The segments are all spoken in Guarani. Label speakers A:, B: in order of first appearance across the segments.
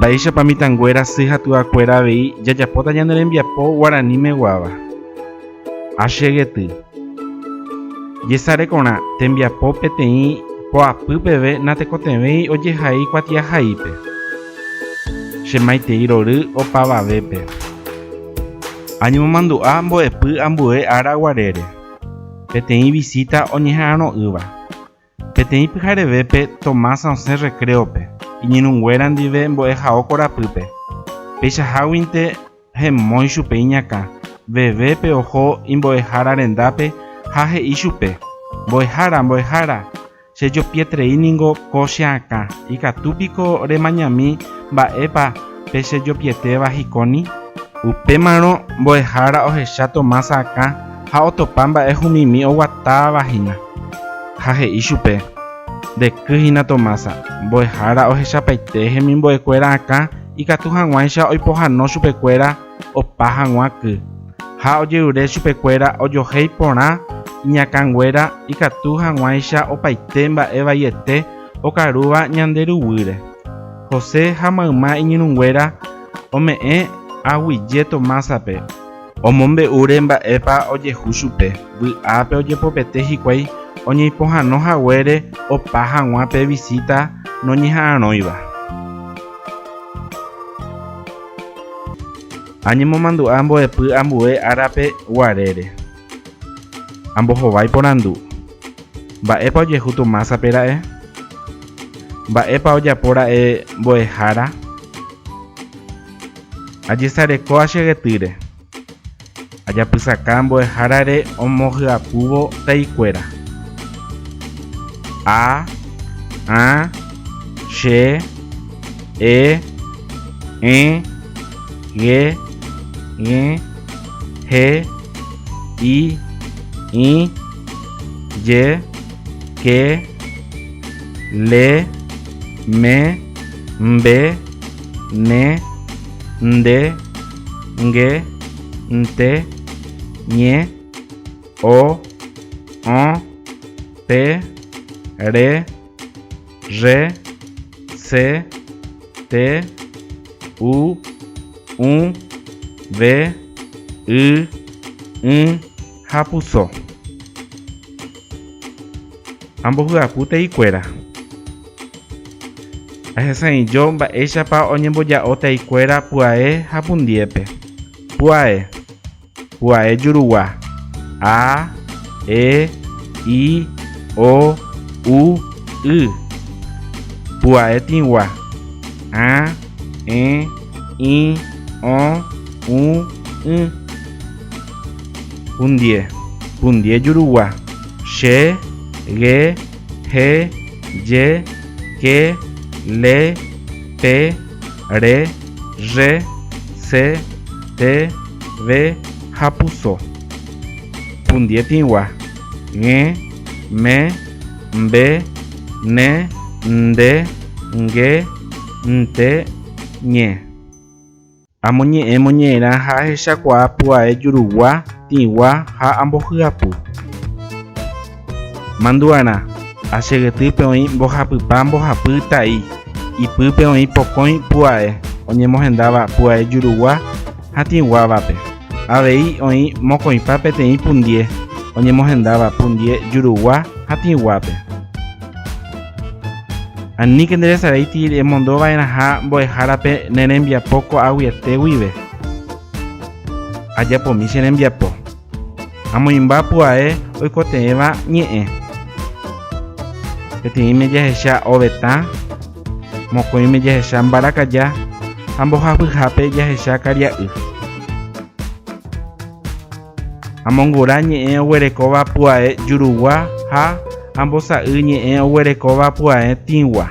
A: Mba'éichapa mitãnguéra sy ha tuakuéra avei jajapóta ñane rembiapo guaranímeguáva. Achegety. Jesarekorã tembiapo peteĩ poapy peve natekotevẽi ojehai kuatiahaípe. Che maitei rory opavavépe. Añemomandu'a mbo'epy ambue ára guarére. Peteĩ visíta oñeha'arõ'ỹva. Peteĩ pyharevépe Tomás osẽ recreo-pe, iñirũnguéra ndive mbo'ehao korapýpe. Peichaháguinte hemói chupe iñakã, vevépe oho imbo'ehára rendápe ha he'i chupe, Mbo'ehára, mbo'ehára, chejopieterei ningo ko che akã, ikatu piko remañami mba'épa pe chejopietéva hikóni? Upémarõ mbo'ehára ohecha Tomás akã ha otopa mba'e humimi oguatáva hína. Ha he'i chupe, Nde ky hína Tomása, mbo'ehára ohechapaite hemimbo'ekuéra akã ikatu hag̃uáicha oipohano chupekuéra opa hag̃ua ky. Ha ojerure chupekuéra ojohéi porã iñakãnguéra ikatu hag̃uáicha opaite mba'e vaiete okarúva ñande ruguýre. José ha mayma iñirũnguéra ome'ẽ aguyje Tomásape. Omombe'úre mba'épa ojehu chupe, vy'ápe ojepopete hikuái oñeipohãno haguére opa hag̃ua pe visíta noñeha'arõiva. Añemomandu'a mbo'epy ambue árape guarére. Ambohovái porandu. Mba'épa ojehu Tomásape ra'e? Mba'épa ojapo ra'e mbo'ehára? Ajesareko achegetýre. Ajapysaka mbo'ehárare omohyapúvo taikuéra. A, ã, che, e, ẽ, ge, g̃e, he, i, ĩ, ye, ke, le, me, mbe, ne, nde, nge, nte, ñe, o, õ, pe, re, rre, se, te, u, ũ, ve, y, ỹ ha puso. Ambohyapu teikuéra. Ahesa'ỹijo mba'éichapa oñemboja'o teikuéra pu'ae ha pundiépe. Pu'ae. Pu'ae jurugua. A, E, I, O, U, Y. Pu'ae tĩgua. Ã, Ẽ, Ĩ, Õ, Ũ, Ỹ. Pundie. Pundie jurugua. Che, ge, he, je, ke, le, pe, re, rre, se, te, ve ha puso. Pundie tĩgua. G̃e, me, mbe, ne, nde, nge, nte, ñe. Amoñe'ẽ moñe'ẽrã ha ahechakuaa pu'ae jurugua, tĩgua ha ambohyapu. Mandu'arã, achegetýpe oĩ mbohapypa mbohapy tai, ipýpe oĩ pokõi pu'ae oñemohendáva pu'ae jurugua ha tĩguávape. Avei oĩ mokõipa peteĩ pundie oñemohendáva pundie jurugua ha tĩguápe. Aníke nderesaráiti remondo va'erãha mbo'ehárape ne rembiapo ko'ag̃uiete guive. Ajapomi che rembiapo. Amoĩmba pu'ae oikotevẽva ñe'ẽ. Peteĩme jahecha ovetã, mokõime jahecha mbarakaja ha mbohapyhápe jahecha karia'y. Amongora ñe'ẽ oguerekóva pu'ae jurugua ha ambosa'y ñe'ẽ oguerekóva pu'ae tĩgua.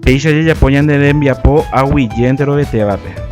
A: Péicha jajapo ñane rembiapo aguyje enterovetévape.